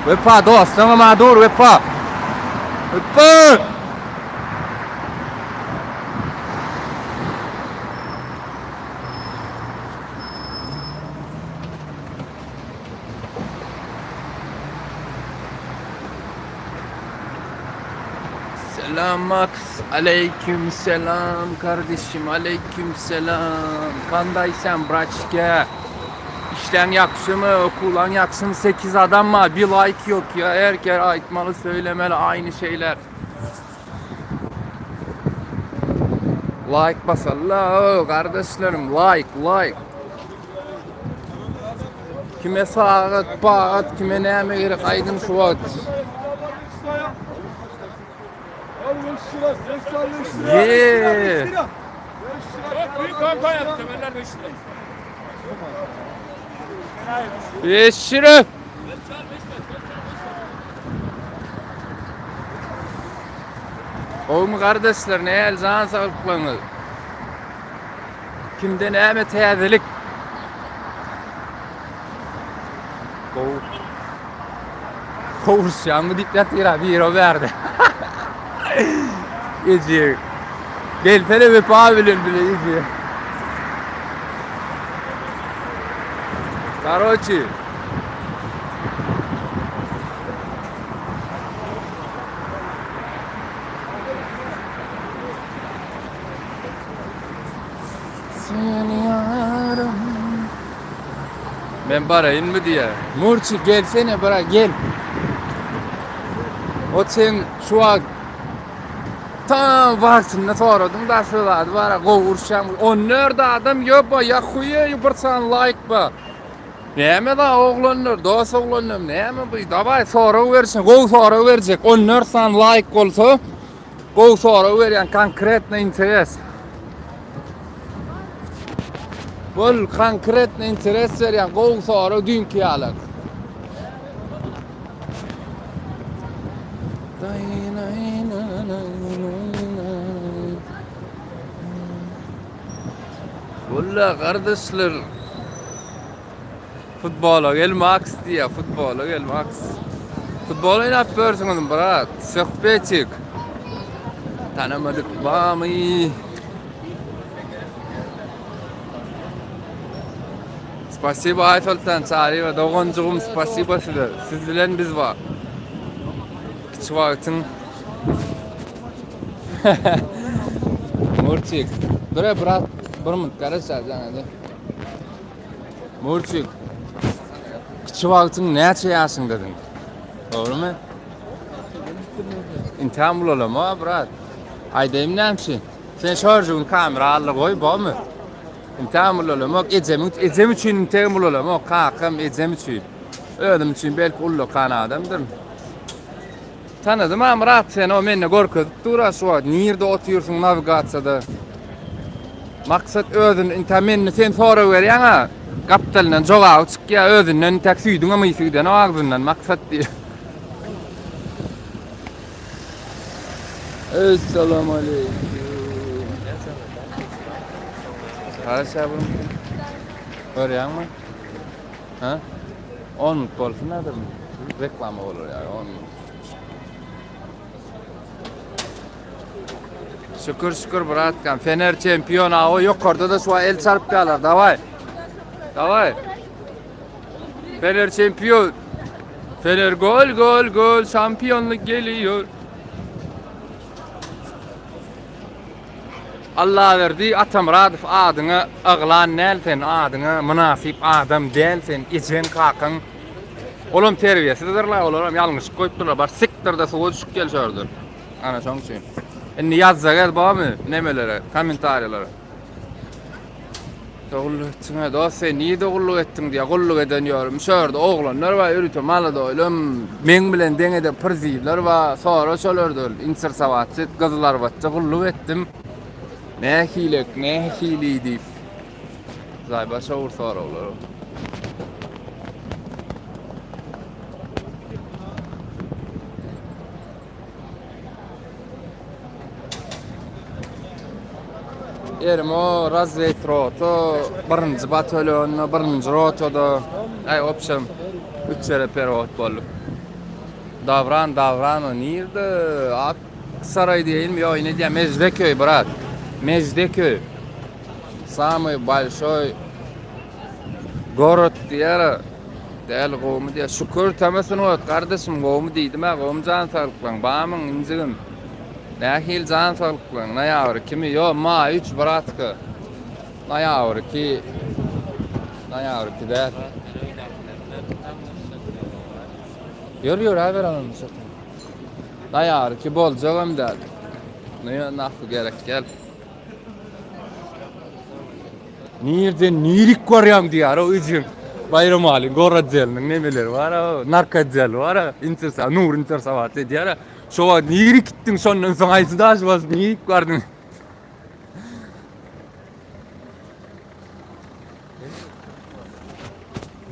Wepa dostlaňam a dur Wepa. Wepa! Selam Max. Aleyküm selam kardeşim. Aleyküm selam. Kanday sen braçke. İşleň ýakşymy, okuwlaň ýakşymy 8 adam bar, bir like yok ya. Her kere aýtmaly, söylemeli aynı şeyler. Like basalla, kardeşlerim, like, like. Kime sagat, pagat, kime näme gerek aýdyň şu wagt. Yeee. Beşire. Gowmy kardeşler, näl jan saglyklaryňyz? Kimde näme täzelik? Gowy. Kowuşýaňmy diýip ýatyr ha biri o bärde. Eje. Gelsene Wepa bilen bile eje. Karoçi. Seni yarım. Men baraýynmy diýýär. Murçy gelsene bira gel. O sen şu wagt tam wagtynda soradyň da şu zady bara gowy uruşýaň. 14 adam ýoba ýa huýe bir san laýk ba. Näme da oglanlar, dos oglanlar näme bu? Daway sorag bersin, gowy sorag berjek. 14 san laýk bolsa Gowy sorag berýän konkretno interes. Bol konkretno interes berýän gowy sorag düýnki ýaly. Walla gardaşlar. Futbola gel Max diýýär, futbola gel Max. Futbol oýnap görsüňiz brat, söhbetik. Tanamadyk bamy? Spasibo Aýsoltan Çaryýewa doganjygym spasibo size. Siz bilen biz bar. Kiçi wagtyň Murçik. Dur brat, bir minut garaşa jana. Murçik. Kiçi wagtyň näçe ýaşyňdadyň? Dogrumy? Intäm ulalama, brat. Aýdaýym näme üçin? Sen şorjugyny kamera aldy goý, bormy? Intäm ulalamak, ejemiň ejem üçin intäm ulalamak, kakam ejem üçin. Özüm üçin belki ullakan adamdyryn. Tanadym ha Myrat seni o mende görkezip dur şu wagt nirde otyrsyň nawigasiýada. Maksat özün intä menni sen sorag berýäň ha gapdalyndan jogaby çykýar özünden intäk süýdüňem ysy giden o agzyndan maksat diýip. Essalamu aleýkum. Garaşýar bu. Görýäňmi? Ha? 10 minut bolsun häzir. Reklama bolar ýa 10 minut. Şükür şükür bratkam. Fener çempion a o ýokarda da şu el çarpýarlar. Daway. Daway. Fener çempion. Fener gol gol gol şampiyonluk geliyor. Allaberdi Atamyradow adyňa yglan däl sen adyňa mynasyp adam däl sen ejeň kakaň olam terbiýesizdirla olaram ýalňyşyk goýupdyrlar bar sikdirde suwa düşüp gel şordur ana şoň üçin indi ýazjak el bormy nemelere kommentariýalara Gulluk etdiň dost sen nirde gulluk etdiň diýýär gulluk eden ýörüm şu ýerde oglanlar bar ýörite maladoýlam meň bilen deň eden prizywler bar sora şolardan interesowatçy et gyzylarbatda gulluk etdim nähilek nähili diýip zaýba şowur soraglar Ermo razwet rota birinji batalýonda, birinji rotada, aý obşem üç ýere perewod bolduk. Davran Davran o nirde? Ak Saray diýeýinmi? Ýok, ine diýýän Mejdeköý brat. Mejdeköý. Samый bolşoý gorod diýer. Däl gowmy diýer. Şükür tamasyny ot gardaşym gowmy diýdim-ä gowmy jan saglyklaň bamyň injigim. Nähili jan saglyklaň noýabr kimi? Ýok, maý 3 bratka. Noýabr 2 Noýabr 2 däl. Ýör ýör äber anam şotan. Noýabr 2 boljagam däl. Näme nahly gerek gel. Nirden nirik barýaň diýýär o ejem. Baýramalyň gorodzeliniň nemeleri bar, narkodzeli bar, intersa, Nur interesowat edýär. Şo wagt nirik gitdiň şondan soň aýsy daş basyp nirik bardyň?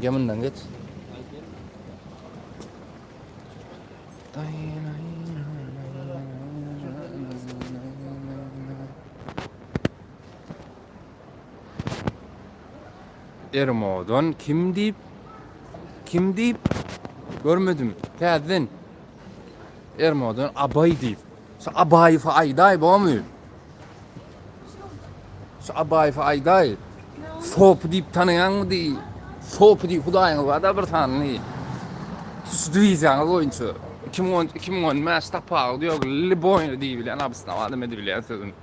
Gel mundan geç. Ermodan kim diýip kim diýip görmedim. Täzeden Ermodan Abaý diýip. Şu Abaýewi aýdaý bomy? Şu Abaýewi aýdaý. Sopy diýip tanaýaňmy diý. Sopy diýip hudaýyňyz bar-da bir sanyny. Şu diwiziýaňyz boýunça 2010 2015 tapawudy ýok. Liboýny diýip bilen abysnawadym edibilýän sözüni.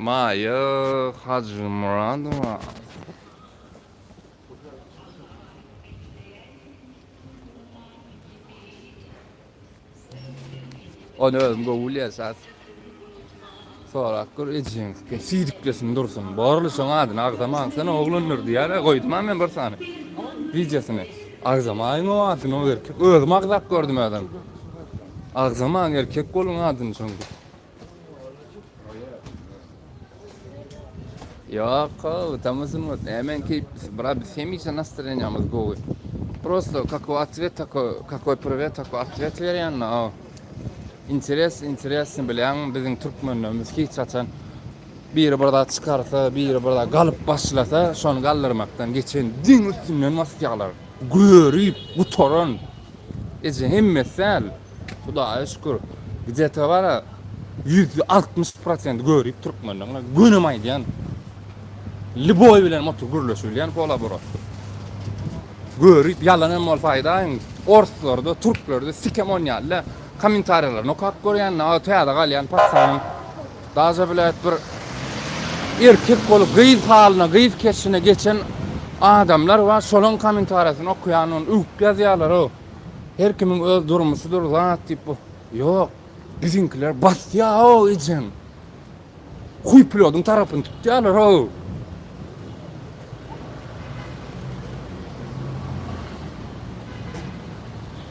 Maýa Hajymyradowa. Ony özüm gowy bilýän şat. Sorap gör ejeň siýdiklesin dursun. Borly şoň adyny agzamaň sen oglandyr diýýär. Goýdum men bir sany wideosyny. Agzamaýyň o adyny o erkek. Özüm agzap gördüm özüm. Agzamaň erkek boluň adyny şoň. Ýok, tamysyn bot. Nämen keýp, bra biz hemişe nastroýeniýamyz gowy. Prosto kakoý otwet takoý, kakoý priwet takoý otwet berýän o. Interes, interesni bilýäň, biziň türkmenlerimiz hiç haçan biri bir zat çykarsa, biri bir zat galyp başlasa, şony galdyrmakdan geçen diň üstünden basýarlar. Görüp, gutaran. Eje hemmesi däl. Hudaýa şükür. Gde-to bara 160 prosent görüp türkmenleň gönem aýdýan. Liboý bilen otur gürleşibilýän kolabora. Görüp ýalan hem bolsa aýdaýyň. Orslarda, türklerde sikem onýarlar. Kommentariýalaryny okap görýän, o täze galýan patsanyň daže bilet bir erkek bolup gyz halyna, gyz keşbine geçen adamlar bar. Şolaň kommentariýasyny okaýan, ony öwüp ýazýarlar o. Her kimiň öz durmuşydyr zat diýip bu. Ýok. Biziňkiler basýa-ow ejeň. Huý pilodyň tarapyny tutýarlar-ow.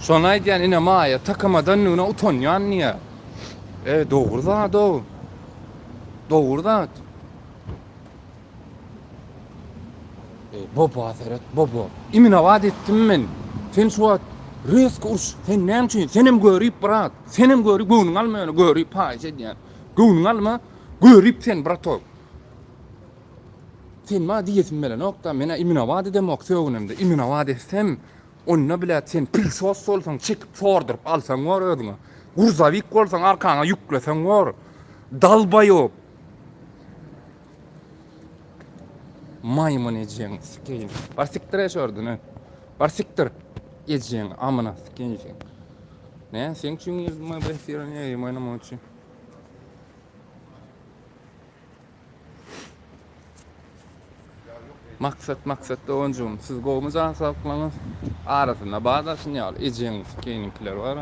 Şony aýdýan ine Maýa takamadanlygyna utanýan diýýär. E dogry zat-ow. Dogry zat. Ey boba seret boba. Iminawat etdim men. Sen şu wagt rezko uruş. Sen näme üçin? Senem görüp brat. Senem görüp göwnüň alma ýöne görüp haýyş edýän. Göwnüň alma. Görüp sen bratok. Sen maňa diýesim gelenok-da. Men iminawat edemok sögünemde. Iminawat etsem onda bilet sen pilsos bolsaň çekip sorduryp alsaň bor özüňe. Gurzawik bolsaň arkaňa ýükleseň bor. Dalbaýop. Maýmyn ejeň sikeýin. Bar sikdir eş ördüni. Bar sikdir. Ejeň amyna sikeýin sen. Ne sen üçin girdim bu efire ne ýerim oýnamak üçin. Maksat maksat doganjygym siz gowmy jan saglyklaryňyz arasynda bar da şun ýaly ejeň sikeýiniňkiler bar.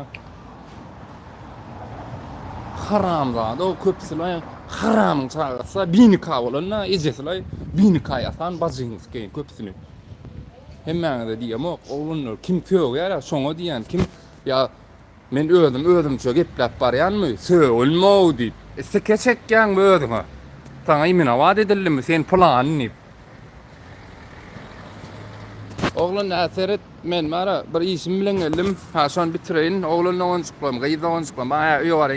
Haramzada o köpüsi haramyň çagasy binika bolanda ejesi binika ýasan bajyň sikeýin köpüsini. Hemmäňize diýemok oglanlar kim sögýär şoňa diýýän kim ýa men özüm özümçe gepläp barýanmy sögülme diýip e, sike çekýäňmi özüňe saňa iminawat edildimi sen pylany diýip Oglan seret men bara bir işim bilen geldim. Ha şony bitireýin. Oglan doganjyklarym, gyz doganjyklarym. Maňa öýe baraýyn.